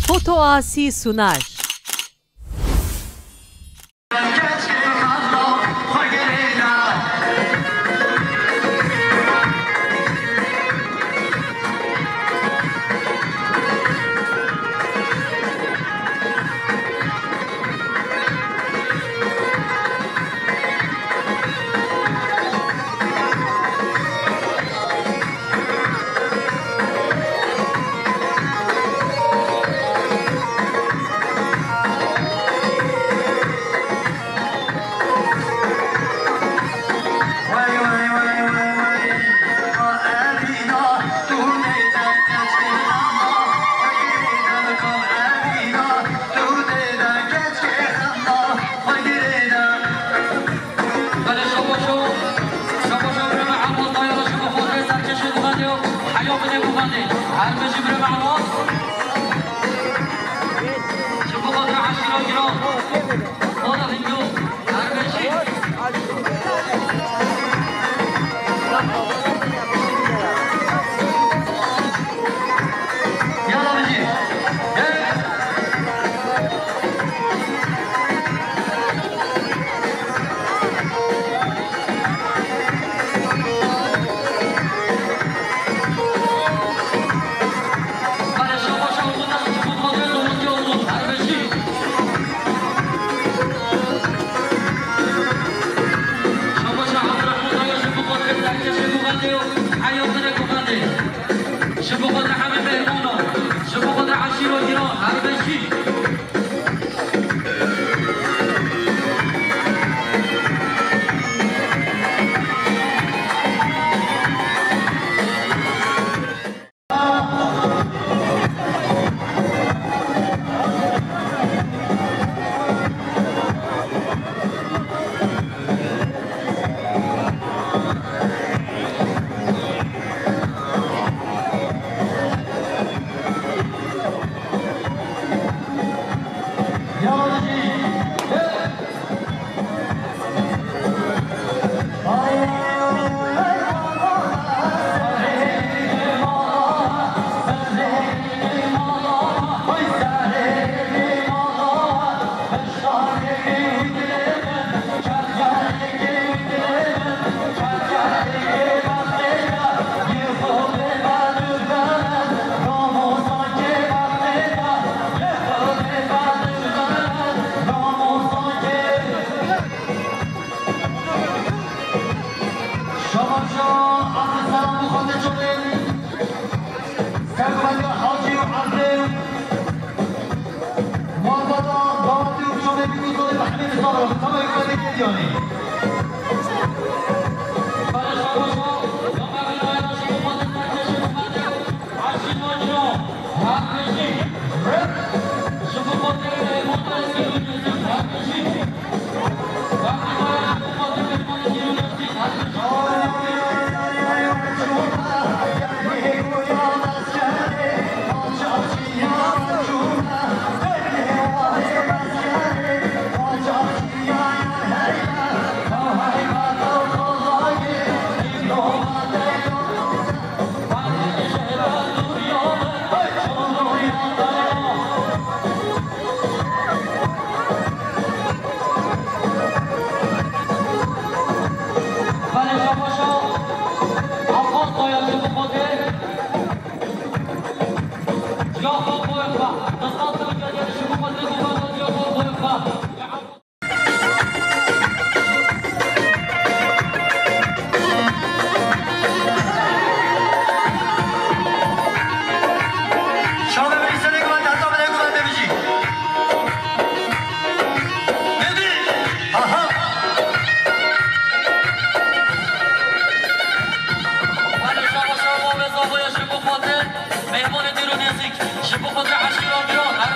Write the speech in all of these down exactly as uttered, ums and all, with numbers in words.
Foto Asi sunar. Belê, şabaşo, şabaşo birê me Elmas dayana, ji bo xatirê serkêşê guvendê û heya binê guvendê. Her bijî birê me Elmas. Ji bo xatirê eşîra giran. Oda Hindû. Her bijî. Yala bijî. Gel. Ji bo xwe de hemî mêhmana, ji bo xwe de eşîra giran, her bijî. Şabaşo, Abdulselam Muhammed Çolê, Sergovendiya Hacî û Ezdê, malbata, dawetê û çolê bî ku zolê Mehmedê sar e, tamam, hikmetê kê diyanî. Şabe bî serê guvan, heta bile guvan de bijî. Hêdî! Aha! Hadi şaba şaba ve zavoya ji bo xatir, mehmanê dîr û nêzîk, ji bo xatir eşîra giran, her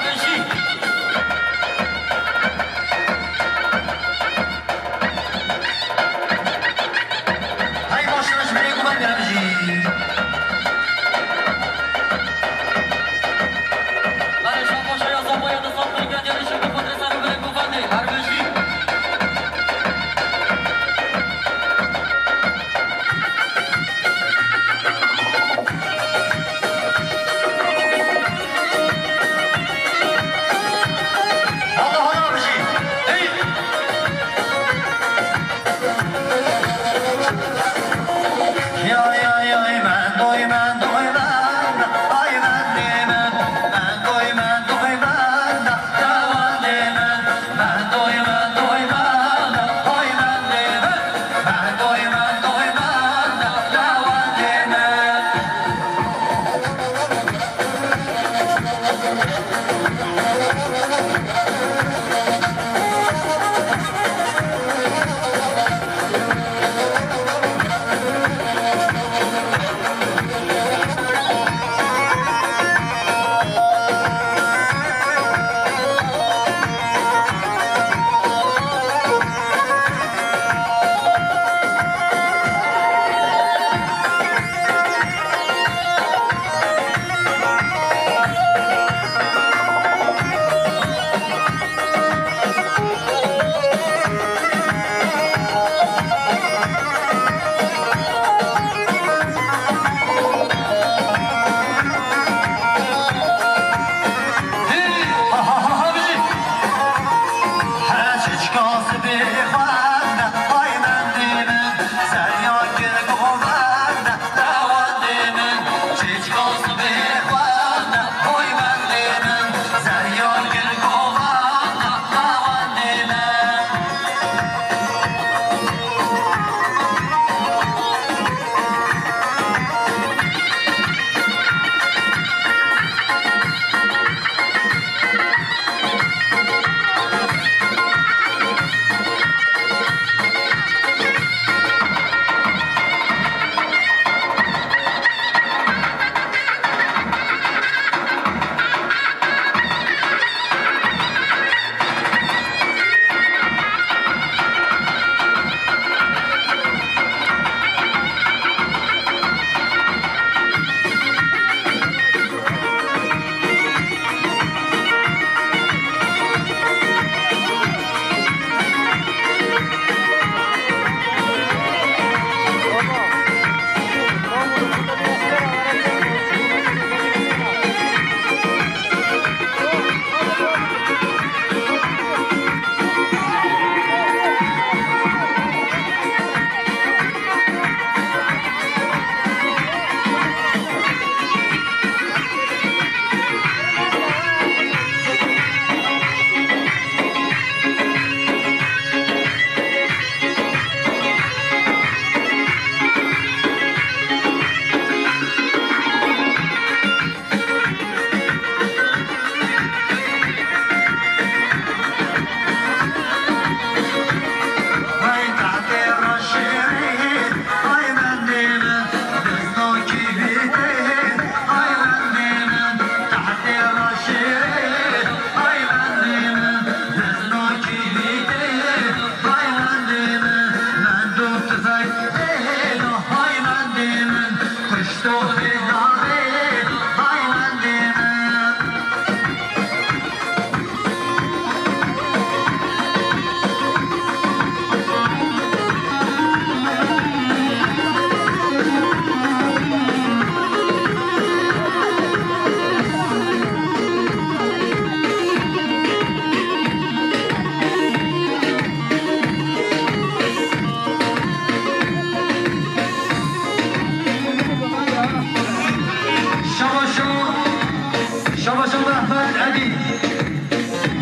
Çava çava Ehmed Edî.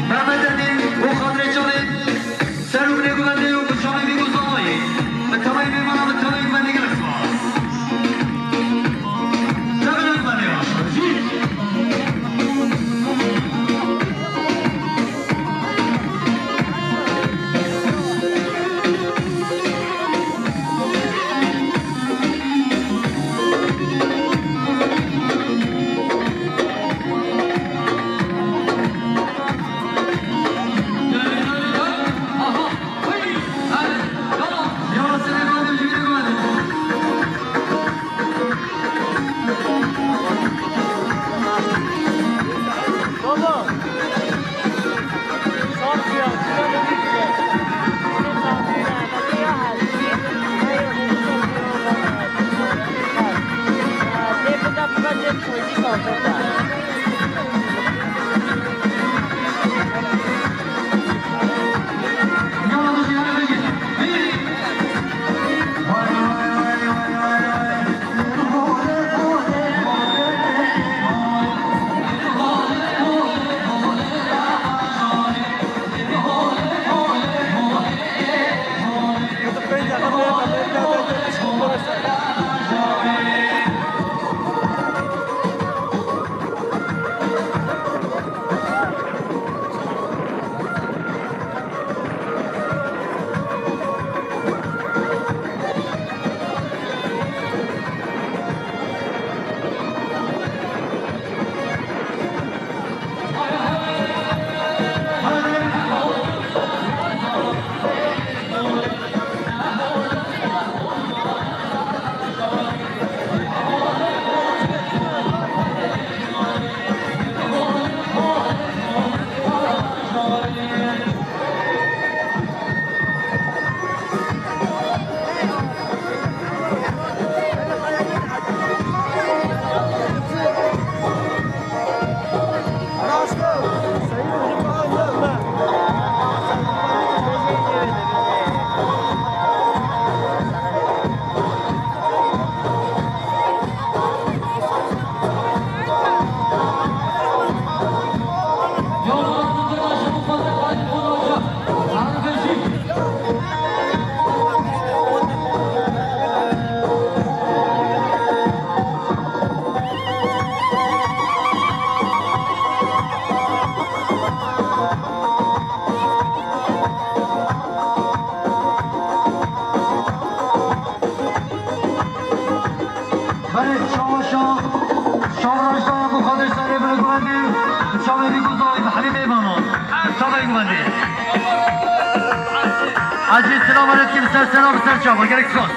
Mehmet Edî, bo xatirê çavê serokê guvendê û bi çavê vî guzanayê. Bi tevayî mêvanan, bi tevayî guvendê gelek spas. Tevayî guvendê baş. Belê, şawa şaw, şaw rajdaya bo xatir serê bi guvendê, şawê bi guzayî bi helî mêvanan. Şawê guvendê. Ecî silav eretkî bi ser sera, bi ser çava, gelek spas.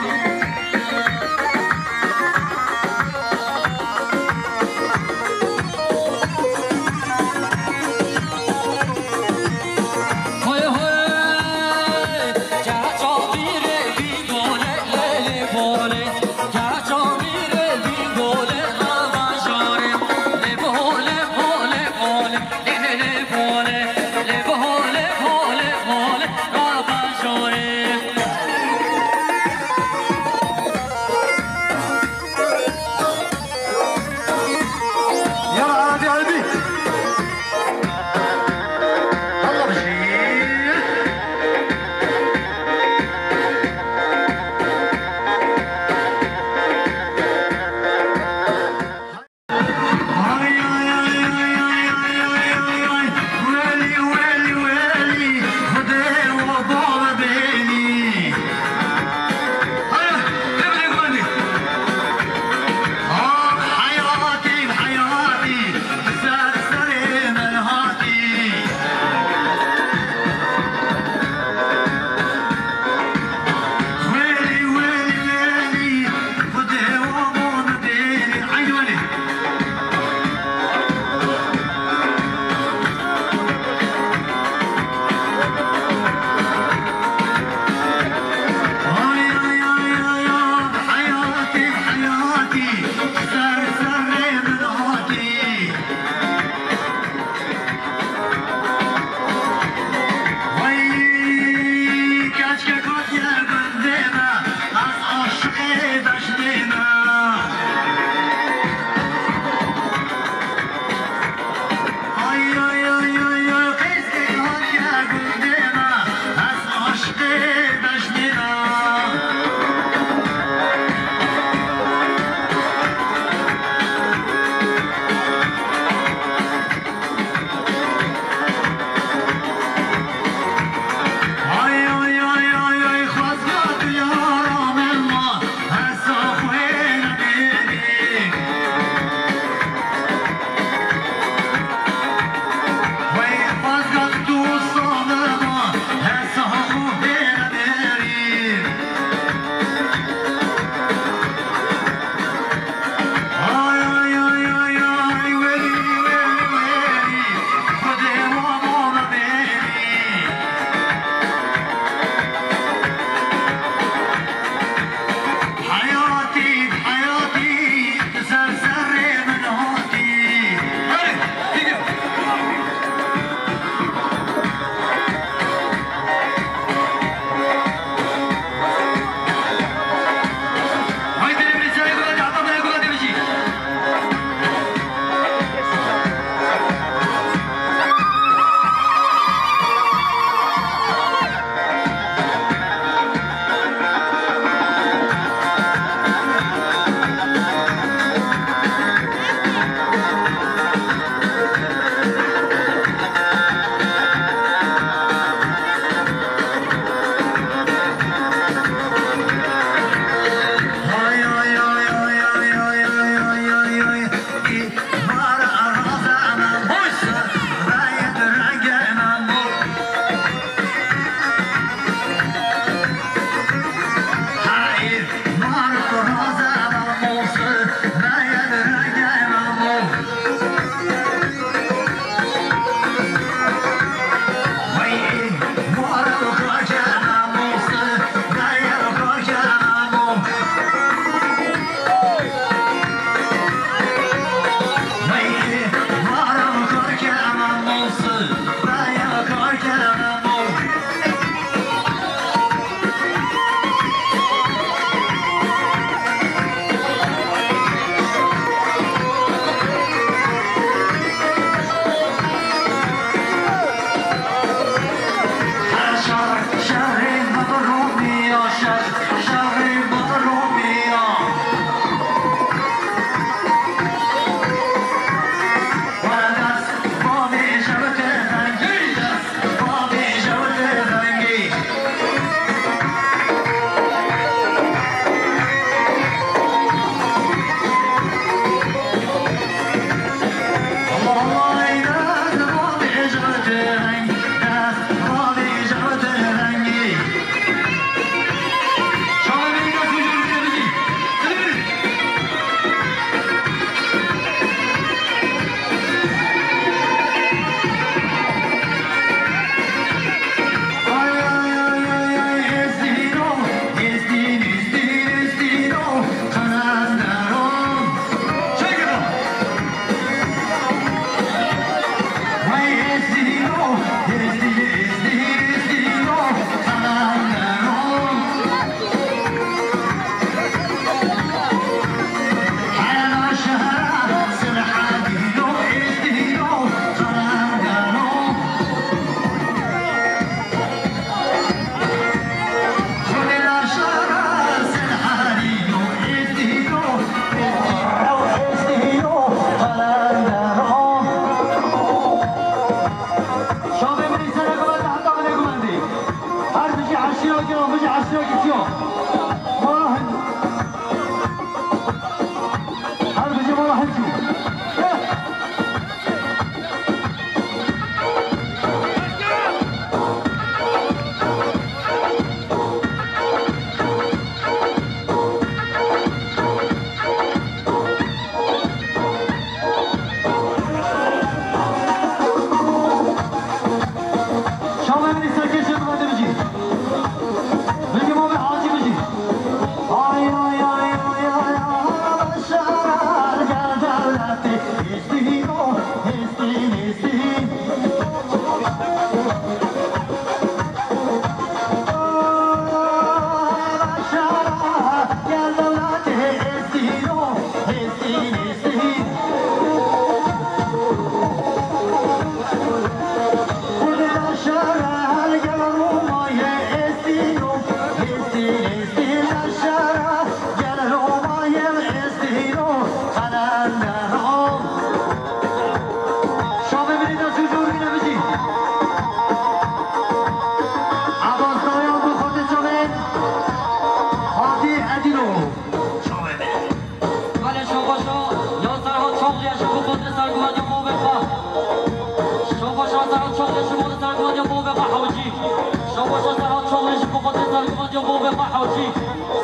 Paşa Serhat Çavlî ji bo xatirê sergivetiya bavê xwe Hacî.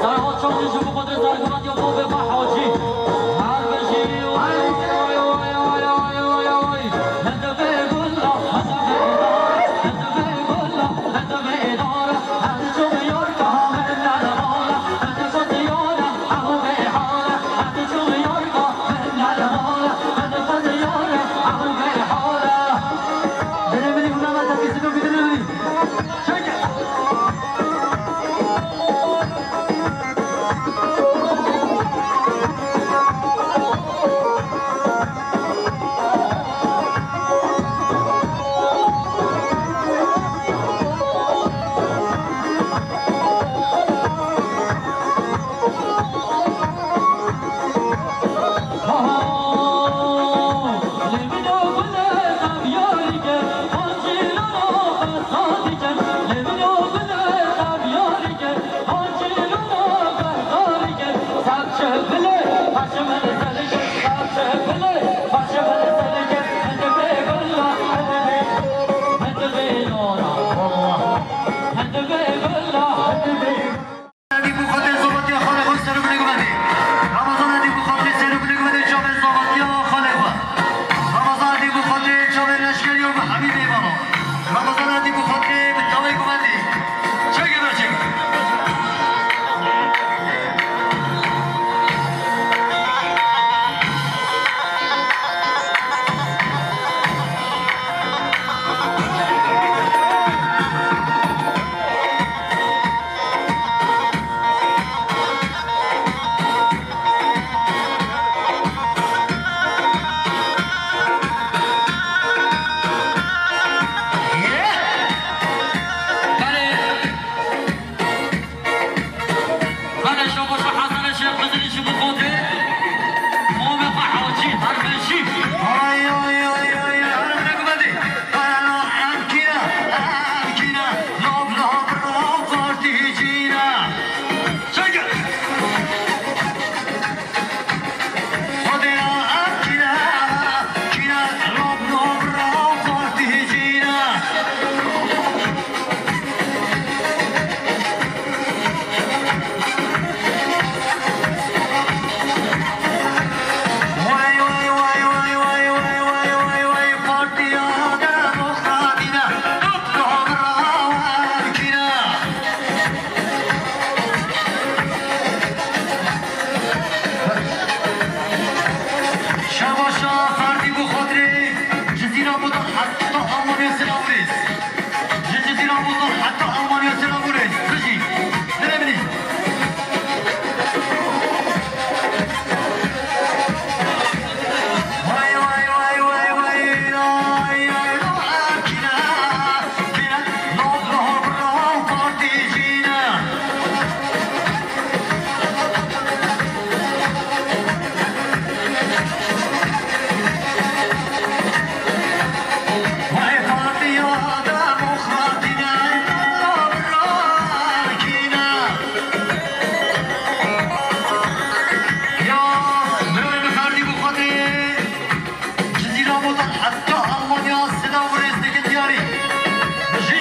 Serhat Çavlî ji bo xatirê sergivetiya bavê xwe Hacî. Her bijî. Dî bi xwedê zobatiya xalê xwe ser binê gumendê. Ramazan dî bi xatirê ser binê gumendê çavê zobatiya xalê xwe. Ramazan dî bi xatirê çavê leşkerî û bi hemî mêvana. Ramazan dî bi xatirê bi tawê gumendê. Çeke berçek. Belê şabaşa Hesen Şêx Xizirî ji bo Xwedê. Mame xwe Hacî, her meşî. Ay, ay, ay, ay, ay, her ne gumedî. Ana, em kî ne, em kî ne, lab, lab, lab, partîcî ne. Çekil. Xwedê ya, em kî ne, kî ne, lab, lab, lab, partîcî ne. Şebaşa ferdî bi xatirê Cizîra Botan heta Almanya silav rêz. Ji Cizîra Botan heta Almanya silav û rêz. Bijî. Dilê min î. Vay, vay, vay, vay, vay, lay, lay, lay, kîne, kîne, lov, lov, lov, partî jîne. Cizîra Botan heta Almanya silav û rêz dikin diyarî. Bijî.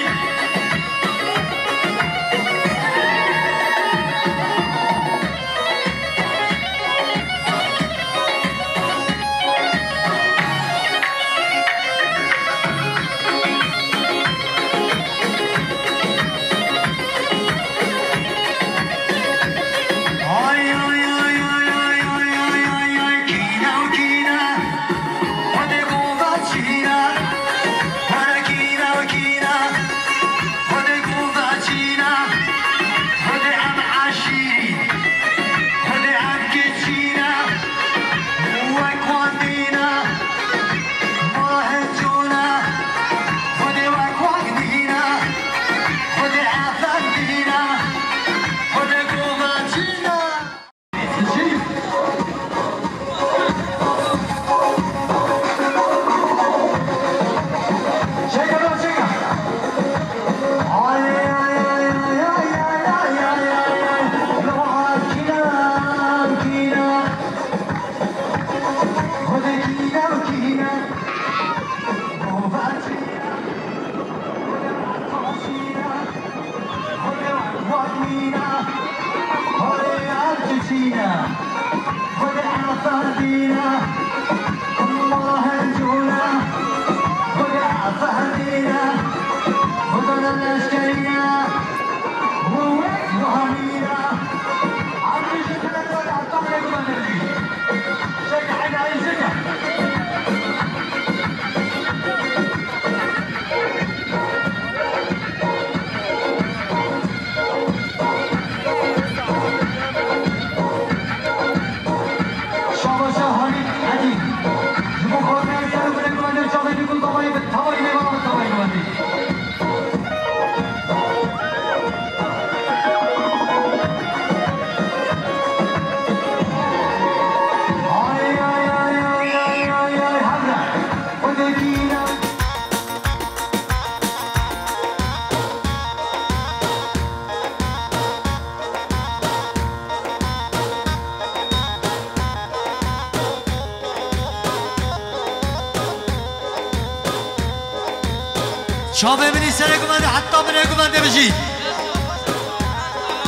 Çavê min î serê guvendê heta binê guvendê bijî.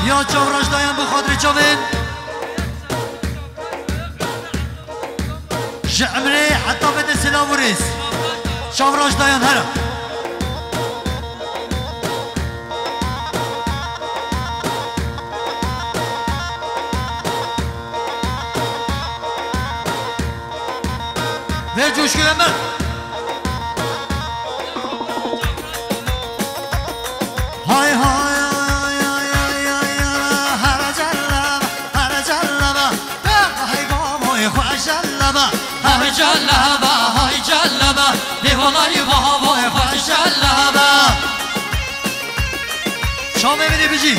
Ya çav raş dayan bi xatirê çavên. Ji emrê heta bide silav û rêz. Çav raş dayan here. Vê coşkuya me. Hay hay, hay hay, hay hay, hay hay, hele cellebe, hele cellebe. Hay bavoy xwe cellebe. Hay cellebe, hay cellebe. Dê welay bavoy xwe cellebe. Çavê min ê bijî.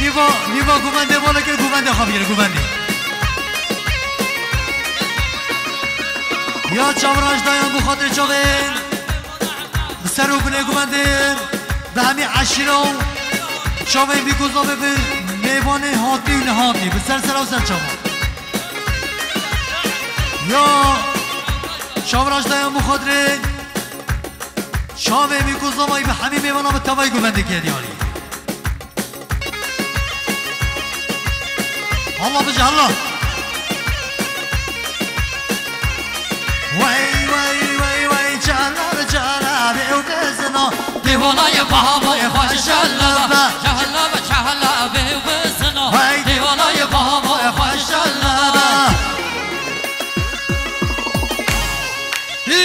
Nîva, nîva guvendê bale kir, guvendê xwe bigire, guvendê. Ya çavraş dayan bi xatirê çavên. Bi ser û binê guvendê. Bi hemî eşîra û çavên bî ku zavê bi mêvanê hatî û nehatî. Bi ser sera û ser çavan. Ya çavraş dayan bi xatirê. Çavê mî ku zavayî bi hemî mêvana bi tevayî guvendê kiriye diyarî. Allah bije Allah. Wey, wey, wey, wey, çala bi çala bê û bezina. Dê welay bavoy xwe şella be. Şella be, şella bê û bezina. Wey. Dê welay bavoy xwe şella be. Hî.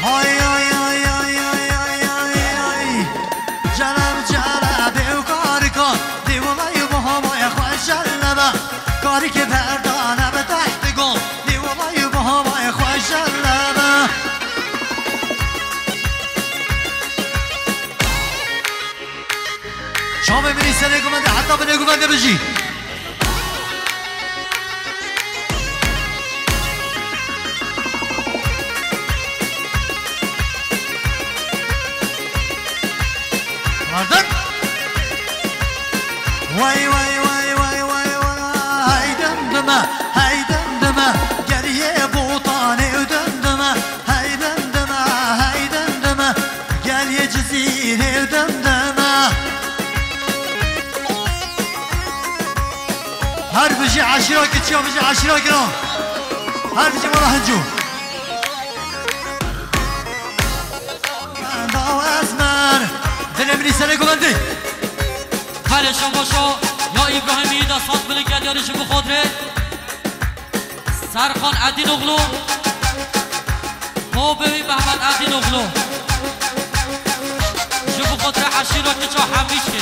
Hay, hay, hay. Celeb, celebê û karika, dê welay bi havayê xwe şella be. Karikê berdane bi tehtigo, dê welay bi havayê xwe şella be. Çavê min î serê guvendê heta binê guvendê bijî. Vardin. Wey, wey, wey, wey, wey, wey, hey dimdime, hey dimdime, geriyê botanê dimdime, hey dimdime, hey dimdime. Gel yê Cizîrê û dimdime. Her bijî eşîra kiçiya, bijî eşîra giran. Her bijî mala Hinco. Daw Esmer. Dilê min î serê guvendê. Xalê şabaşo ya Îbrahîmî da sat bilin gel yarî ji bi Xodrê. Serxan Edînoglu, babê wî Mehmet Edînoglu. Ji bo xatirê eşîra kiça Hemîşê,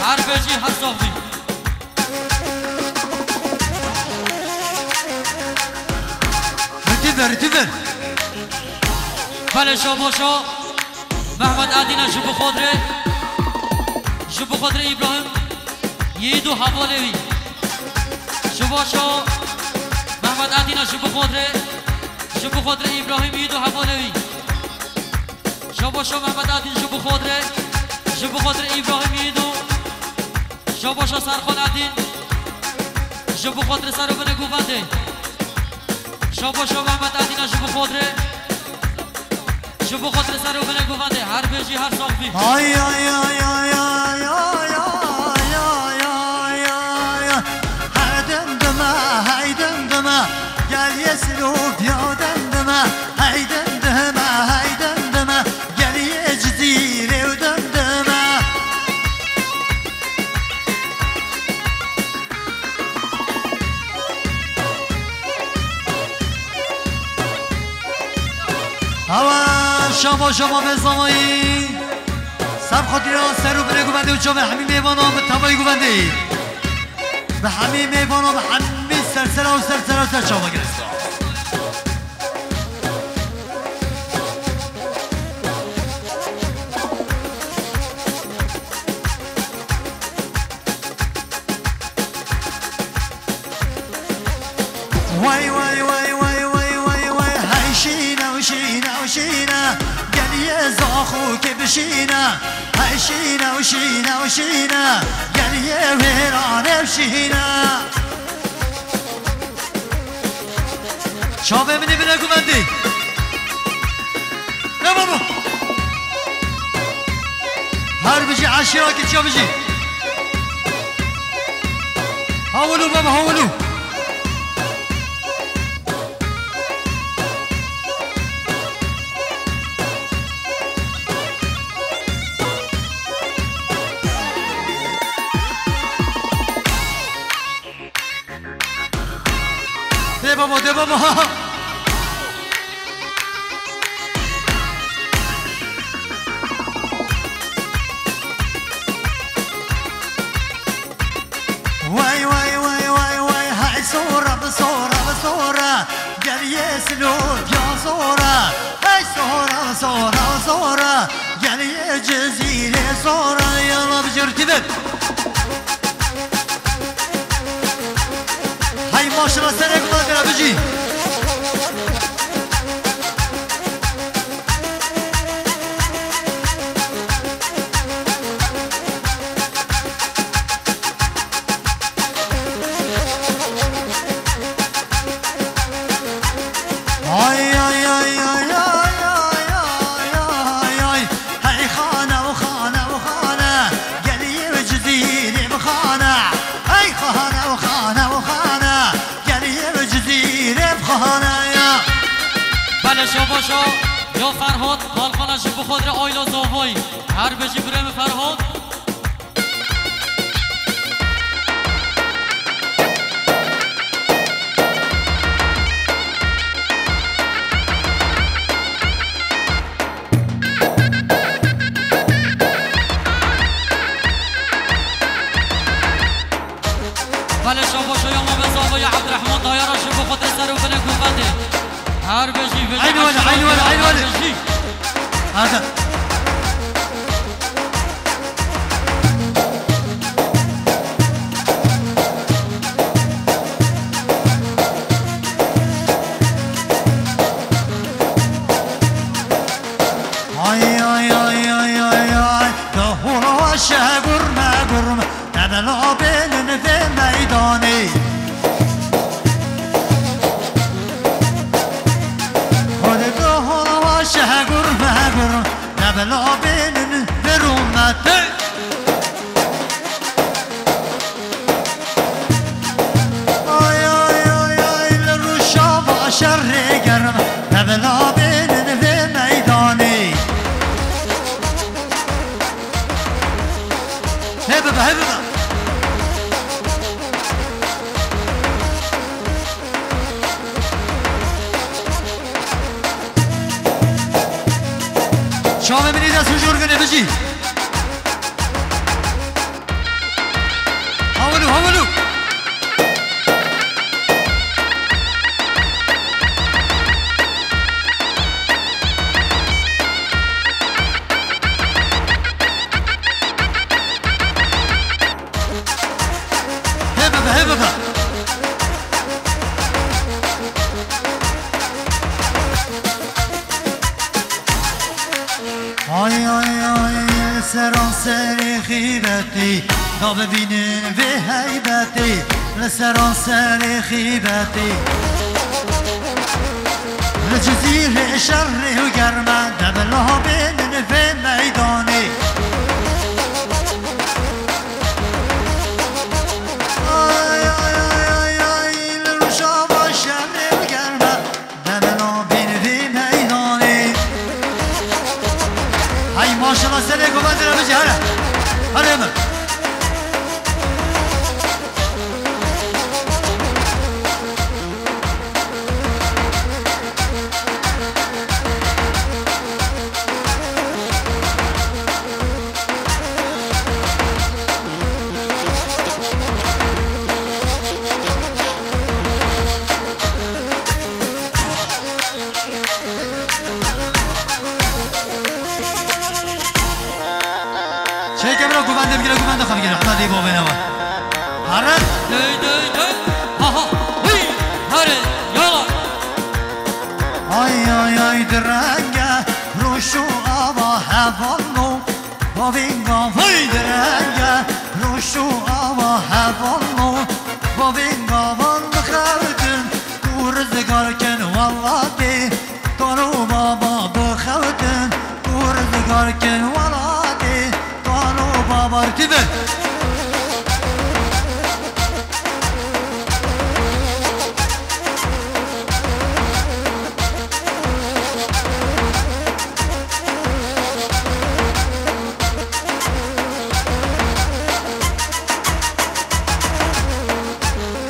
her bêjî her sax bî. Ritim ver, ritim ver. Belê şabaşa. Mehmet Edîne ji bo Xodrê, ji bo Xodrê Îbrahîm, Yiğido hevalê wî. Şabaşa Mehmet Edîne ji bo Xodrê, ji bo Xodrê Îbrahîm, Yiğido hevalê wî. Şabaşa Mehmet Edîn ji bo Xodrê, ji bo Xodrê Îbrahîm, Yiğido. Şabaşa Serxan Edîn, ji bo Xodrê ser û binê govendê. Şabaşa Mehmet Edîne ji bo Xodrê. Ji bo xatirê ser û binê govendê her bêjî her sax bî. Ay, ay, ay. Her dimdime, hey dimdime, gel yê Silûvya dimdime, hey dimdime, hey dimdime, gel yê Cizîrê û dimdime. Hewa şaba şaba be zavayî. Ser xatira ser û binê govendê û çavê hemî mêvanan bi tevayî govendê. Bi hemî mêvanan, bi hemî sersera û sersera ser çava giresta. Way, way, way, way, way, way, way, hey şîne û şîne û şîne, geliyê zaxo kê bişîne, hey şîne û şîne û şîne, geliyê wêranê bişîne. Çavê min ê bine guvendî. Ne babo? Her bijî eşîra ki çav bijî. Hawilû baba, hawilû. Dê baba, dê baba. Way, way, way, way, way, hay sora, bi sora, bi sora, geliyê Silotya sora, hey sora, sora, sora, geliyê Cizîrê sora, yala bi cürtî bin. Hay maşallah, serek me dira bijî. Ay, ay, ay, ay, ay, ay, ay, ay, ay. Hey xane û xane û xane, geliyê Cizîrê bi xane. Hey xane û xane û xane, geliyê Cizîrê bi xane ya. Belê şabaşa ya Ferhat, palpala ji bo xwe re ayla zavayî. Her bijî birê min Ferhat. Belê şabaşa ya mabê zavayî Ebdurehman dayara ji bo xwe re ser û binê guvendê. Her bijî, bijî, Eynî wele, eynî wele, eynî wele. Her bijî. Hadi. Ay, ay, ay, ay, ay, ay. Dahula şe gurme, gurme. Tebela bênin vê meydanê. Xwedê tu hol va şeh gur me gur, tebela bênin vê rûmete. Ay, ay, ay, ay, li rûşa va şerê germ, tebela bênin vê meydanê. Hê bibe, hê bibe. Çavê min ê dest û jor bine bijî. Hawilû, hawilû. Hê bibe, hê bibe. Ay, ay, ay, li seranserê xîbetê, da bibînin vê heybetê, li seranserê xîbetê. Li Cizîrê şerê û germe, de bila bênin vê meydanê. Ay, ay, ay, ay, ay, li Rojava şerê û germe, de bila bîn vî meydanê. Hay maşallah, serê guvan dira bijî, hele. Hele hemen. Çêke bira, guvende bigire, guvende xwe bigire. Hadi bavê ne var. Hare. Dey, dey, dey. Ha, ha. Hıy. Hare. Direnge rûş û ava hevalno, bavên gavay direnge rûş û ava hevalno, bavên gavan bixebitin, ku rizgar kin welatê, kan û baba bixebitin, ku rizgar kin welatê, kan û baba. Rikî ver.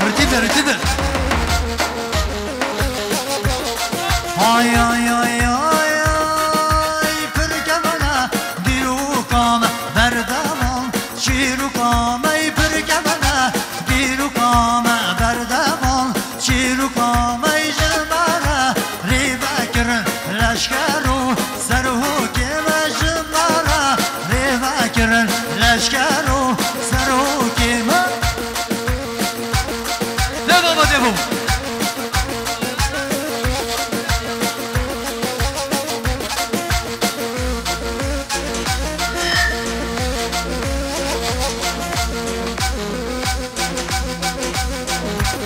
Rikî ver, rikî ver. Ay, ay, ay, ay, ay, pir kevana dîroka me berdevan, çîroka me pir kevana dîroka me berdevan, çîroka me ji me re rê vekirin leşker û serokê me ji me re rê vekirin leşker û serokê me. De baba de bû.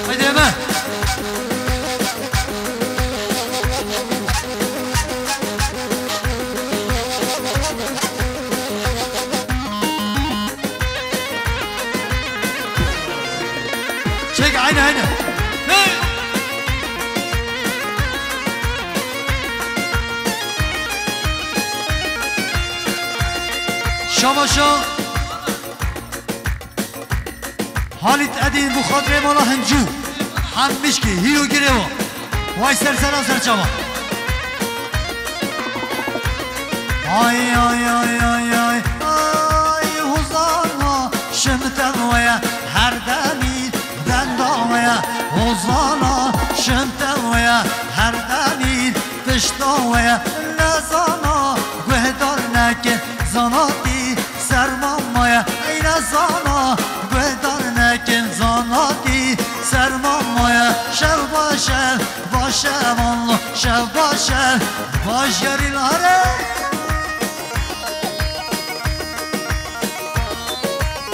Haydi hemen. Çek, aynen, aynen. Hey! Şamaşa. Halit Edîn, bu xatirê mala Hincû. Hemmişkî, hîro girê wa. Vay ser sera ser çava. Ay, ay, ay, ay, ay, ay, hozana, şimte weye her demî, benda weye, hozana, şimte weye her demî, pişta weye, nezana, guhdar neke, zanatî, serma maye, ey nezana, guhdar nekin, zanatî, serma maye, şev baş e, baş e, vanlo, şev baş e, baş yarî lare.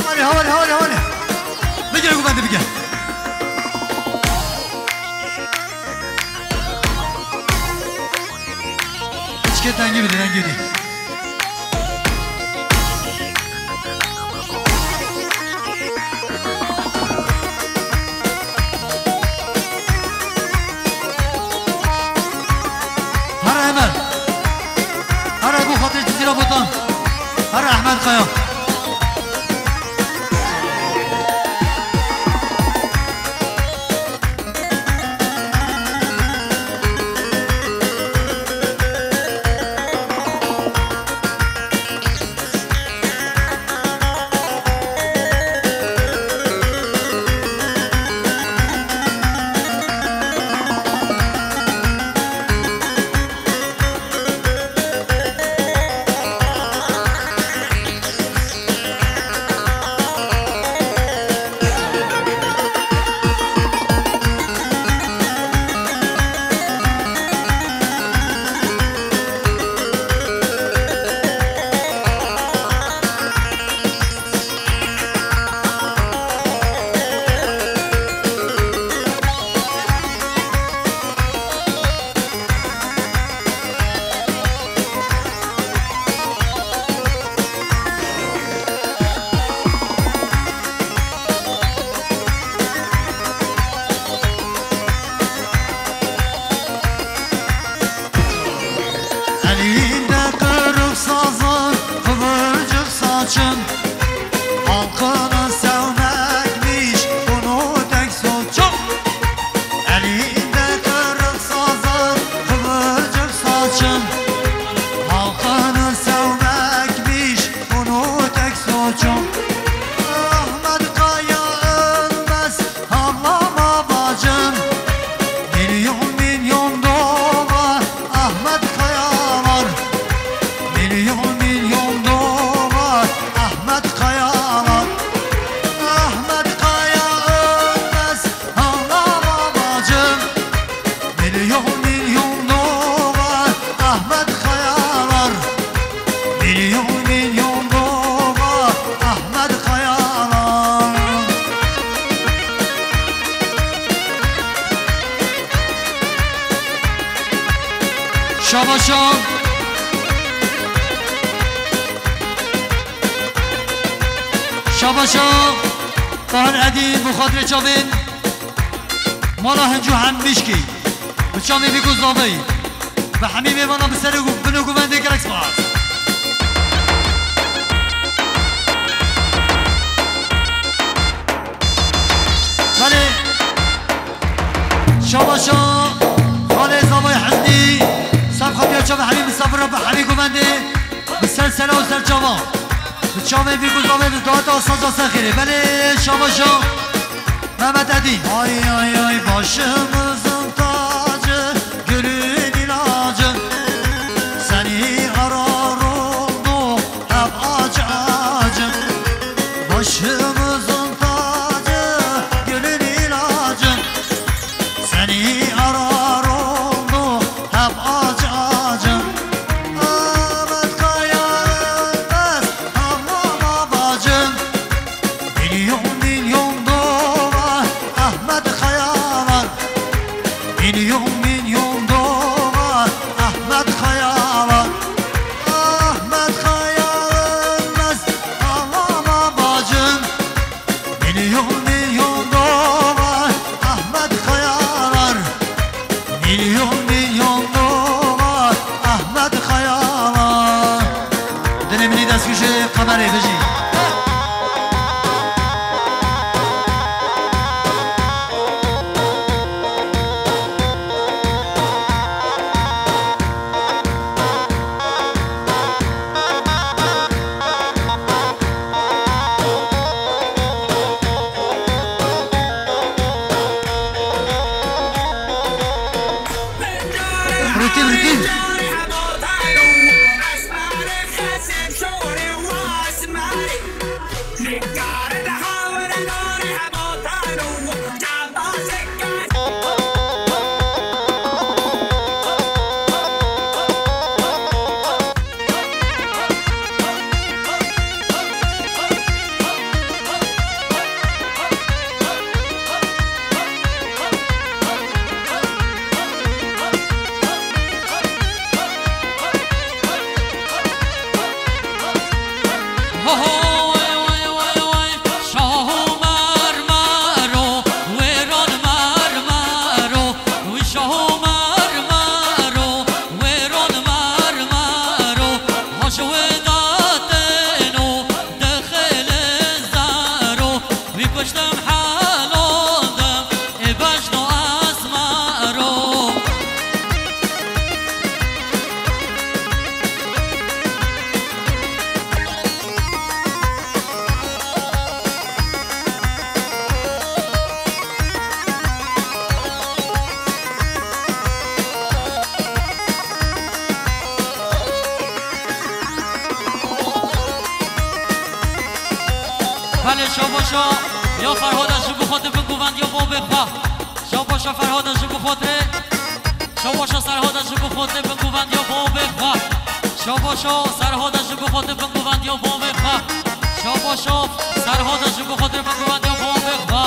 Hadi, hadi, hadi, hadi. Bigire, guvende bigire. Piçke dengê bide, dengê bide. Here Emel. Here bo xatirê Cizîra Botan. Here Ehmed Kaya. Elinde kırık sazın, kıvırcık saçın, halkını sevmekmiş bunu tek suçun. Elinde kırık sazın, kıvırcık saçın, halkını sevmekmiş bunu tek suçun. Ahmet Kaya ölmez, ağlama bacım. Milyon milyon dolar Ahmet Kaya var. Milyon milyon dolar Ahmet Kaya var. Şabaşa. Şabaşa. Tahir Edî, bi xatirê çavên mala Hinco Hemmişkî. Bi çavê vî ku zavey. Bi hemî mêvana bi ser û bin û guvendê gelek spas. Belê. Şabaşa xalê zavay Hizmî, ser xatiya çavê hemî misafir re bi hemî guvendê, bi ser sela û ser çava. Bi çavê vî ku zavê bi daweta saca ser xêrê. Belê şabaşa Mehmet Edî. Ay ay ay başımızın tacı, gülün ilacı. Seni arar olduk hep acı acı. Başımızın tacı, gülün ilacı. Seni arar olduk hep acı acı. Ahmet Kaya ölmez, tamam babacım. Milyon milyon dolar Ahmet Kayalar. Milyon milyon dolar Ahmet Kayalar. Ahmet Kaya ölmez, tamam babacım. Milyon milyon dolar Ahmet Kayalar. Milyon milyon dolar Ahmet Kayalar. Dilê min î destgûşê qemerê bijî. Rûtî, rûtî. Belê şabaşa ya Ferhada ji bo xwe dibin guvendiya babê xwe. Şabaşa Ferhada ji bo xwe tê. Şabaşa Serhada ji bo xwe tê bin guvendiya babê xwe. Şabaşa Serhada ji bo xwe tê bin guvendiya babê xwe. Şabaşa Serhada ji bo xwe tê bin guvendiya babê xwe.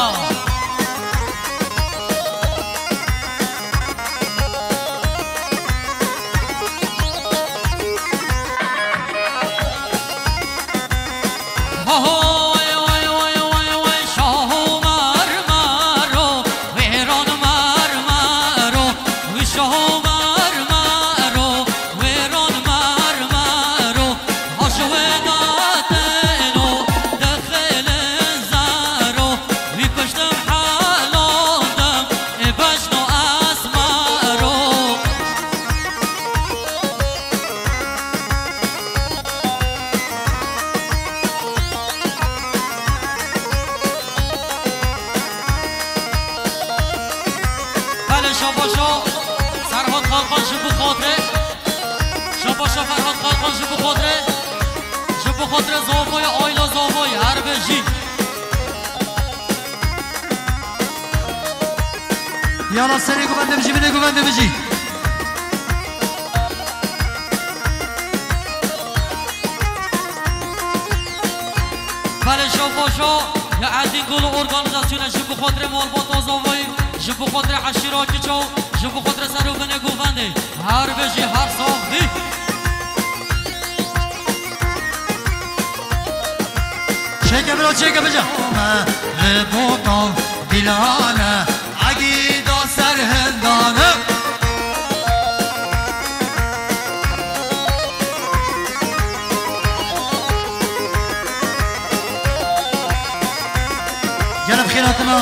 Belê şabaşo Serhat Kalkan ji bo xotirê. Şabaşo Ferhat Kalkan ji bo xotirê. Ji bo xotirê Zavoyê, aîla Zavoyê, her bijî. Yala serê guvendê bijî, binê guvendê bijî. Belê şabaşo ya Edîn Gul û organîzasyonê ji bo xotirê malbata Zavoyê, ji bo xotirê eşîra Kiço. Ji bo xwe re ser û binê govendê. Her bijî, her sax bî. Çêke bira, çêke bice. Me li botan dilane, egîda ser hindane. Gelek xêratina.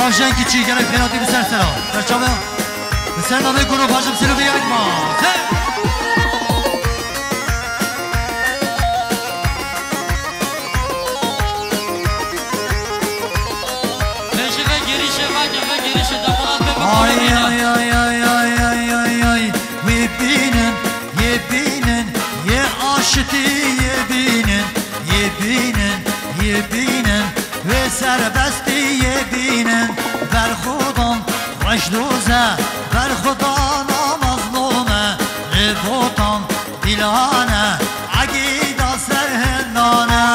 Ajen kiçî gelek xêratî bi ser sera. Serçave. Bi ser navê Guru Bacım Sirû bir yak ma. Hey! Vêjî ve girişe, vake ve girişe, demorat ve ve Ay, ay, ay, ay, ay, ay, ay, ay. Wê bînin, yê bînin, yê aşitî yê bînin, yê bînin, yê bînin, wê serbestî yê bînin. Berxudan weşdoze, berxudana mezlûme, li botan dîlane, egîda serhindane.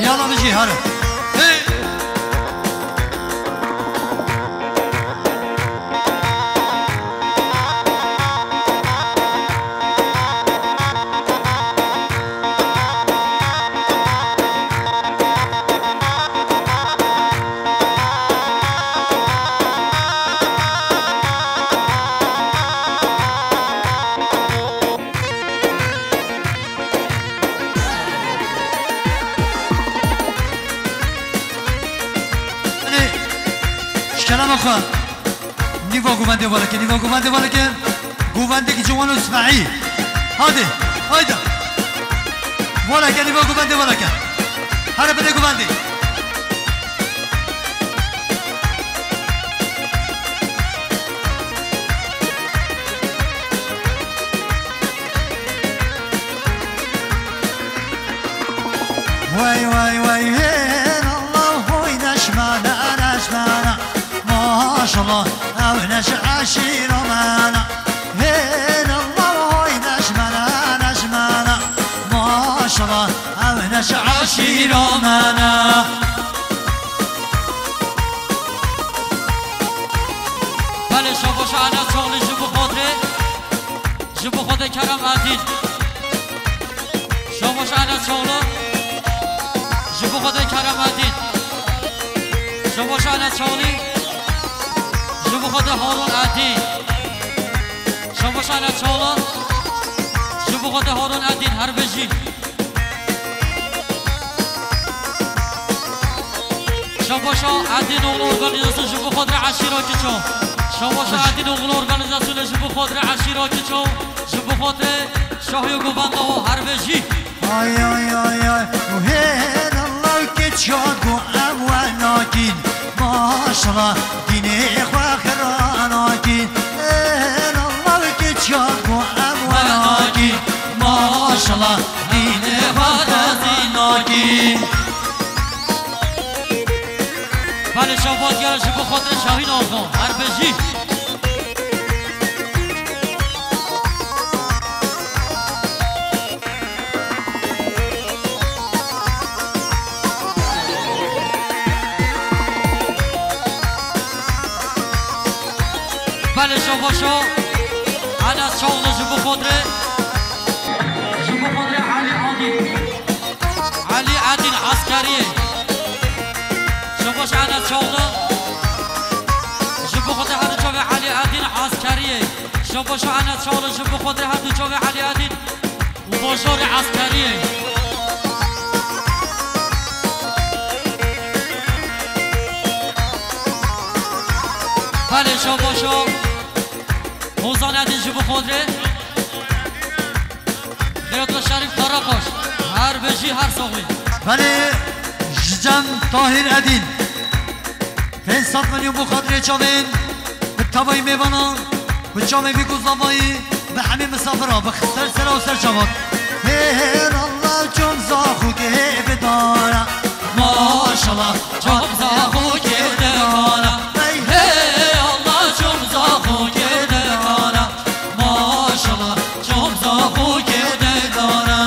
Yala bijî, hare. Hey! Belê, ji kelama xwe. Nîva govendê weleke, nîva govendê weleke. Govendekî ciwan û sifehî. Hadi, haydi. Weleke, nîva govendê weleke. Here bide govendê. Wey, wey, wey, hên Allah, hoy neşmene, neşmene. Maşallah, ew neş eşîra me ne. Hên Allah, hoy neşmene, neşmene. Maşallah, ew neş eşîra me ne. Belê, şabaş Enes Çolî ji bo Xwedê, ji bo Xwedê Kerem Edîn. Şabaş Enes Çolî, ji bo Xwedê Kerem Edîn. Şabaş Enes Çolî, ji bo Xwedê Harun Edîn. Şabaş Enes Çolî, ji bo Xwedê Harun Edîn, her bijî. Şabaşa Edîn oğlu organizasyon ji bo Xwedê eşîra Kiço. Şabaşa Edîn oğlu organizasyon ji bo Xwedê eşîra Kiço. Ji bo Xwedê şahiyo govenda û her bijî. Ay, ay, ay, ay. Û hên Allah keça ku ew we nakîn. Maşallah, dînê xwe xira nakîn. Hên Allah keça ku ew we nakîn. Maşallah, dînê xwe xira nakîn. Belê, şabat gere ji bo Xwedê Şahîn Alkan. Her bijî. Belê, şabaşo Enes Çavli ji bo Xwedê. Ji bo Xwedê Elî Adî. Elî Edîn Eskeriyê. Şabaş Enes Çavli. Ji bo Xwedê her du çavê Elî Edîn Eskeriyê. Şabaş Enes Çavli ji bo Xwedê her du çavê Elî Edîn. Û bajarê Eskeriyê. Belê şabaşo. Hozan Edîn ji bo Xwedê. Xêrto Şerîf Karakaş. Her bijî, her saxî. Belê, ji cem Tahîr Edîn. Pênc sed milyon bo xatirê çavên, bi tevayî mêvanan, bi çavên vî ku zavayî, bi hemî misafira, bi ser sera û ser çavan. Hê hê Allah çom zaxûkê hê bidana. Maşallah, çom zaxûkê bidana. Hey, hey, Allah çom zaxûkê bidana. Maşallah, çom zaxûkê bidana.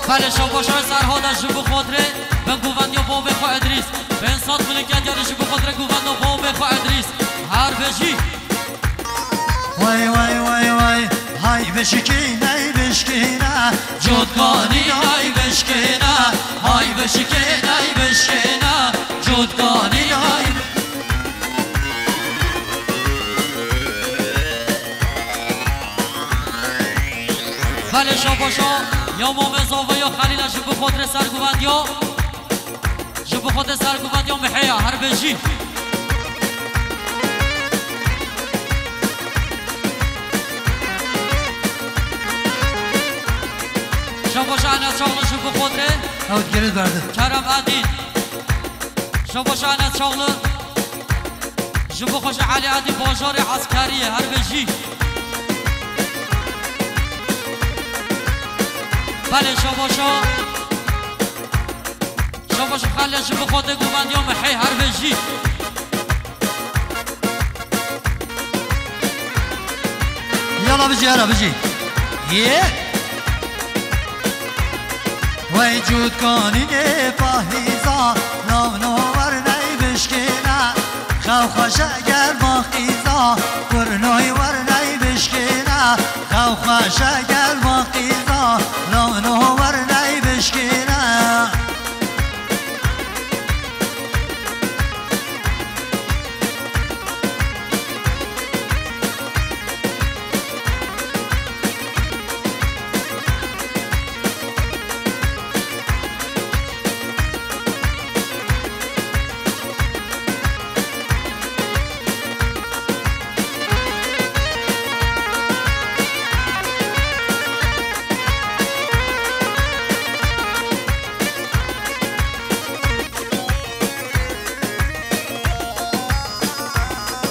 Belê şoboşay Serhoda ji bo xotirê bin guvendiya bavê xwe Edrîs. Pênc sed milyon dinyarî ji bo xotirê guvenda bavê xwe Edrîs. Her bijî. Way, way, way, way, hay bişkîne, bişkîne, cotkanî, hay bişkîne, hay bişkîne, bişkîne, cotkanî, hay. Belê şoboşo, ya mamê zava ya Xelîla ji bo xotirê serguvendiya. Ji bo xwe de serguvendiya mihê ya, her bijî. Şabaş Enes Çağlı ji bo xwe de. Ew digere berde. Kerem Edîn. Şabaş Enes Çağlı. Ji bo xwe ji Elî Edîn bajarê eskerî ye, her bijî. Belê şabaşa. Şabaş Xelîl ji bo xwe de guvendiya mihê her bijî. Yala bijî, yala bijî. Yê. Wey cûtkanînê pahîza, navno werney bişkêne. Xew xweşe ger baqîza, kurnoy werney bişkêne. Xew xweşe ger baqîza, navno werney bişkêne.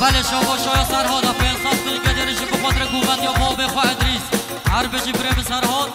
Belê şabaşa ya Serhada, pênc sed milyon dinyarî ji bo xwe re guvendiya bavê xwe Edrîs. Her bijî birê min Serhad.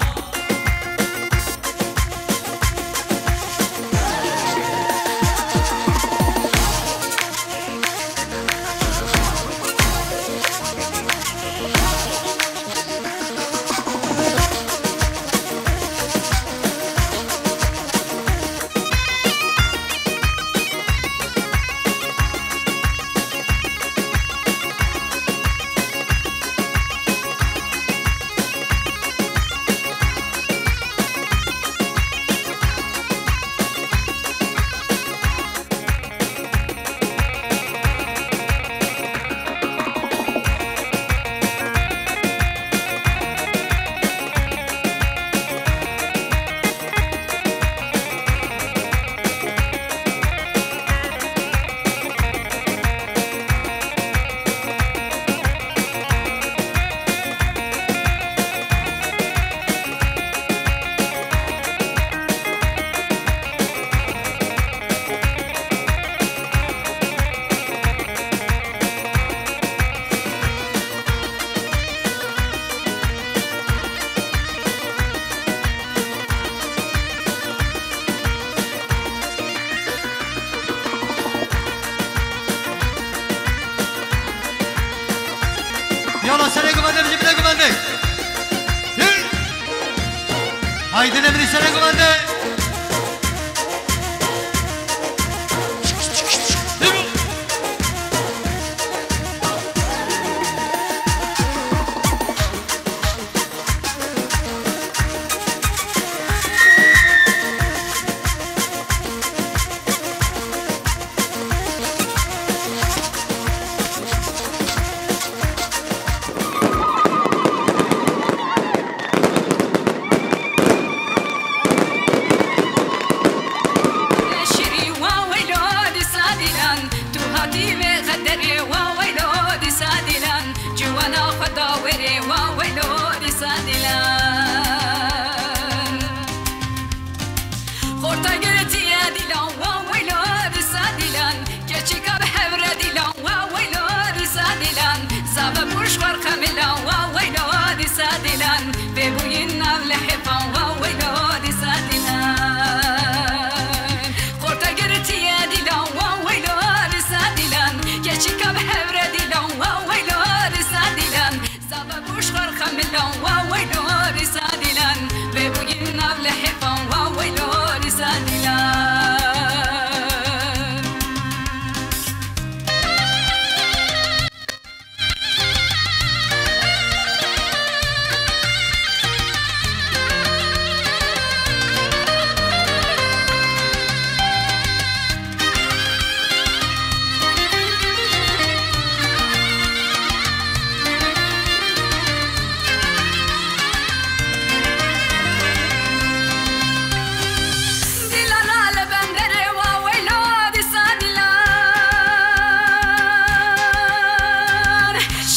Yala serê guvende, bijî bide guvende. Yürü. Haydi ne bileyim serê guvende. Yürü.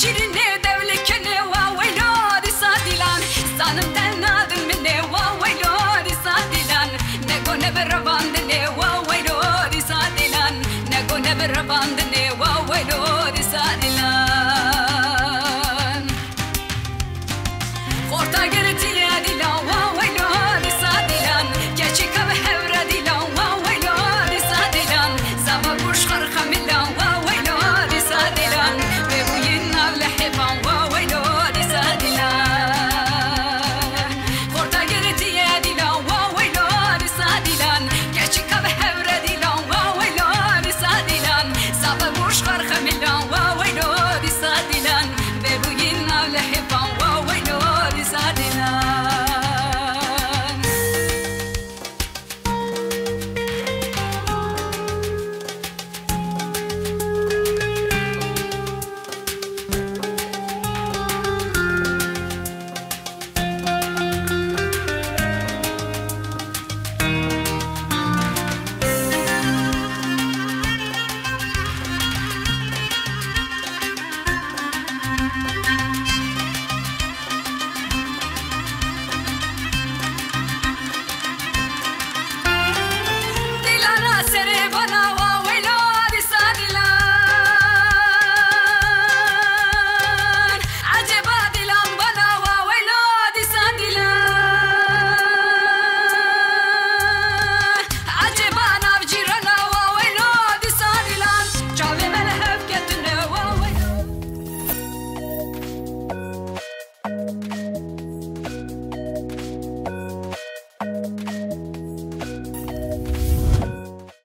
Şirin